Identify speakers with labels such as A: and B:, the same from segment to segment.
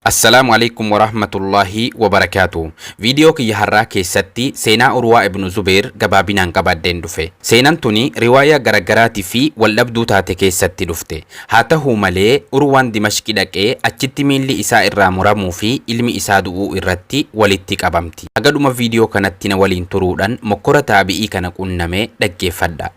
A: Assalaamu Aleykum Warahmatullaahi Wabarakaatuh. Viidiyoo kiyya har'aa keessatti seenaa Urwaa ibnu Zubeer gabaabinaan qabadheen dhufe. Seenan tuni riwaayaa garagaraatii fi wal dhabduu taate keessatti dhufte. Haa tahuu malee Urwaan Dimashqi dhaqee achitti miilli isaa irraa muramuu fi ilmi isaa du'uu irratti walitti qabamti. Haga dhuma viidiyoo kanatti na waliin turuudhan mokkora taabi'ii kana qunname dhaggeeffadha.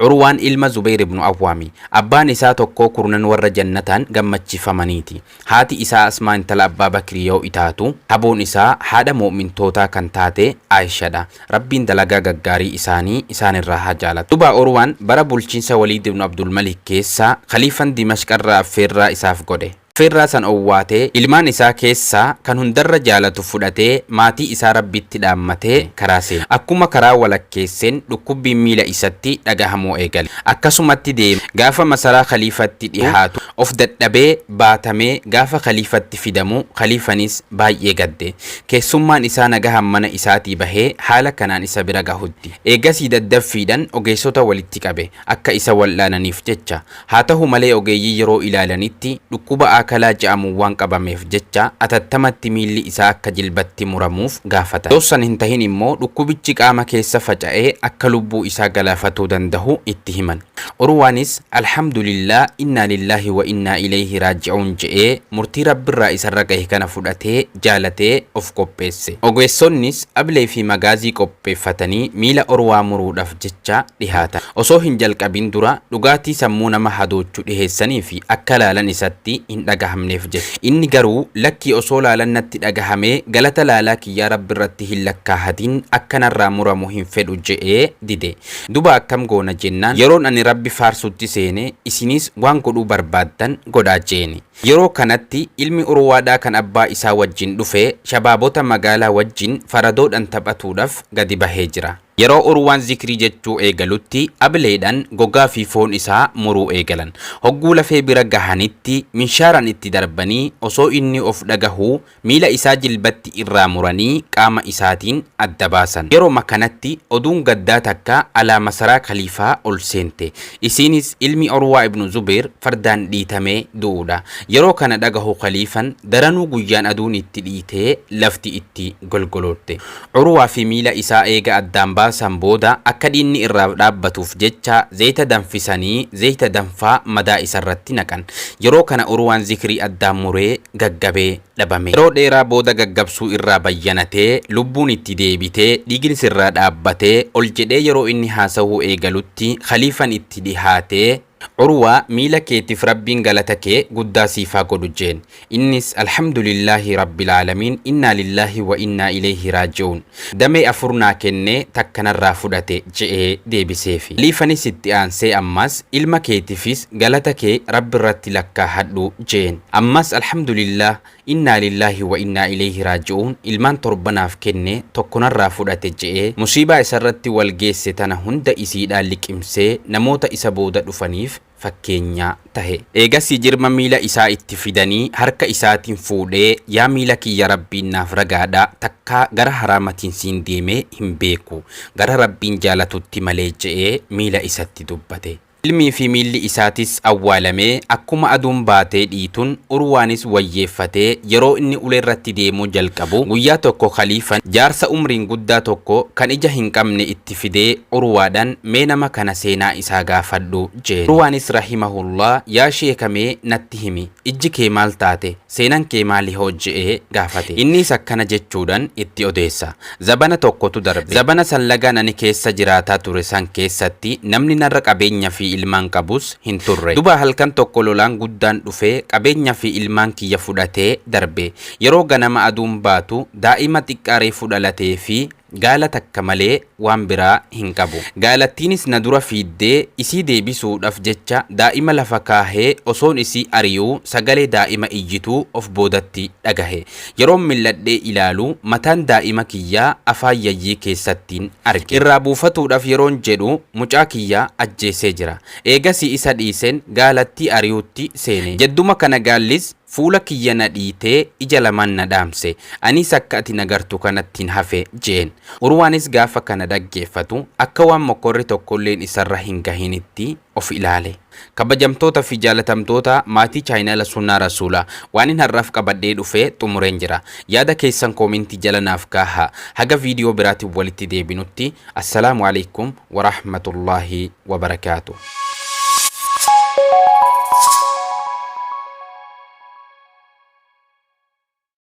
A: Urwaan ilma Zubayr ibnu Awwaami. Abbaan isaa tokkoo kurnan warra jannataan gammachiifamaniiti. Haati isaa Asmaa intala Abbaa Bakrii yoo itaatu, haboon isaa haadha mu'mintootaa kan taate Aayishadha. Rabbiin dalagaa gaggaarii isaanii isaan irraa haa jaalatu. Duba Urwaan bara bulchiinsa Waliid ibnu Abdulmalik keessa Khaliifan Dimashq irraa affeerraa isaaf godhe. Affeerraa san owwaatee, ilmaan isaa keessaa kan hundarra jaalatu fudhatee maatii isaa Rabbitti dhaammatee karaa seene. Akkuma karaa walakkeesseen dhukkubbiin miila isatti dhagahamuu eegale. Akkasumatti deemee gaafa masaraa Khaliifatti dhihaatu of dadhabee baatamee gaafa Khaliifatti fidamu Khaliifanis baay'ee gadde. Keessummaan isaa nagahaan mana isaatii bahee haala kanaan isa bira gahutti. Eegasii daddaffiidhan ogeessota walitti qabe. Akka isa wal'aananiif jecha. Haa tahu malee ogeeyyii yeroo ilaalanitti dhukkuba aakalaa je'amuun waan qabameef jecha atattamatti miilli isaa akka jilbatti muramuuf gaafatan. Yoo san hin tahin immoo dhukkubichi qaama keessa faca'ee akka lubbuu isaa galaafatuu dandahu itti himan. Urwaanis Alhamdulillaah innaa lillaahi wa innaa ileeyhi raaji'uun je'ee murtii Rabbirraa isarra gahe kana fudhatee jaalatee of qopheesse. Ogeessonnis ablee fi magaazii qopheeffatanii miila Urwaa muruudhaf jecha dhihaatan. Osoo hin jalqabin dura dhugaatii sammuu nama hadoochu dhiheessaniifi akka laalan isatti hin dhagahamneef jecha. Inni garuu lakkii osoo laalan natti dhagahamee galata laalaa kiyyaa Rabbirratti hin lakkaahatin akka narraa muramu hin fedhu je'ee dide. Duba akkam goona jennaan yeroon ani Rabbi faarsutti seene isiniis waan godhuu barbaaddan godhaa je'eni. Yeroo kanatti ilmi Urwaadhaa kan abbaa isaa wajjin dhufe shabaabota magaalaa wajjin faradoodhan taphatuudhaf gadi bahee jira. Yeroo Urwaan zikrii jechuu eegalutti ableedhan gogaa fi foon isaa muruu eegalan. Hogguu lafee bira gahanitti minshaaran itti darbanii osoo inni of dhagahuu miila isaa jilbatti irraa muranii qaama isaatiin adda baasan. Yeroma kanatti oduun gaddaa takka alaa masaraa Khaliifaa ol seente. Isiinis ilmi Urwaa ibnu Zubeeyr fardaan dhiitamee du'uudha. Yeroo kana dhagahu Khaliifan daranuu guyyaan aduun itti dhiitee lafti itti golgolootte. Urwaa fi miila isaa eega addaan baasan booda akka dhiinni irraa dhaabbatuuf jecha zeyta danfisanii zeyta danfaa madaa isarratti naqan. Yeroo kana Urwaan zikrii addaan muree gaggabee dhabame. Yeroo dheeraa booda gaggabsuu irraa bayyanatee lubbuun itti deebitee dhiignis irraa dhaabbatee ol jedhee yeroo inni haasahuu eegalutti Khaliifan itti dhihaatee Urwaa miila keetif Rabbiin galata kee guddaa siif haa godhu jeen. Innis Alhamdulillaahi Rabbil Aalamiin Innaa lillaahi wa innaa ileeyhi raaji'uun. Damee 4 naa kennee takka narraa fudhate je'ee deebiseefi. Khaliifanis itti aansee ammas ilma keetifis galata kee Rabbirratti lakkaahadhu jeen. Ammas Alhamdulillaah Innaa lillaahi wa innaa ileeyhi raaji'uun ilmaan 7 naaf kenne tokko narraa fudhate je'ee musiibaa isarratti wal geesse tana hunda isiidhaa liqimsee namoota isa booda dhufaniif fakkeenya tahe. Eegasii jirma miila isaa itti fidanii harka isaatiin fuudhee yaa miila kiyya Rabbiin naaf ragaadha takkaa gara haraamatiin siin deemee hin beeku gara Rabbiin jaalatutti malee je'ee miila isatti dubbate. Ilmii fi miilli isaatis awwaalamee akkuma aduun baatee dhiitun Urwaanis wayyeeffatee yeroo inni uleerratti deemuu jalqabu guyyaa tokko Khaliifan jaarsa umriin guddaa tokko kan ija hin qabne itti fidee Urwaadhan mee nama kana seenaa isaa gaafadhu jeen. Urwaanis rahimahullah yaa sheeka mee natti himi ijji kee maal taate seenan kee maali hoo je'ee gaafate. Inniis akkana jechuudhan itti odeessa. Zabana tokkotu darbe. Zabana san lagaan ani keessa jiraataa ture san keessatti namni narra qabeenya fi ilmaan qabus hin turre. Duba halkan tokko lolaan guddaan dhufee qabeenya fi ilmaan kiyya fudhatee darbe. Yeroo ganama aduun baatu daa'ima xiqqaa reefu dhalatee fi gaala takka malee waan biraa hin qabu. Gaalattiinis na dura fiiddee isii deebisuudhaf jecha daa'ima lafa kaahee osoon isii ariyuu sagalee daa'ima iyyituu of boodatti dhagahe. Yeroon mil'adhee ilaalu mataan daa'ima kiyyaa afaan yayyii keessattiin arge. Irraa buufatuudhaf yeroon jedhu mucaa kiyya ajjeesee jira. Eegasii isa dhiiseen gaalattii ariyuutti seene. Jedduma kana gaallis. Fuula kiyya na dhiitee ija lamaan na dhaamse. Anis akka ati na gartu kanattiin hafe je'een. Urwaanis gaafa kana dhaggeeffatu akka waan mokkorri tokkolleen isarra hin gahinitti of ilaale. Kabajamtoota fi jaalatamtoota maatii chaayinaala Sunnaa Rasuulaa, waanin har'aaf qabadhee dhufe xumureen jira. Yaada keessan koomentii jala naaf kaahaa. Haga viidiyoo biraatiin walitti deebinutti Assalaamu Aleykum Warahmatullaahi Wabarakaatuh.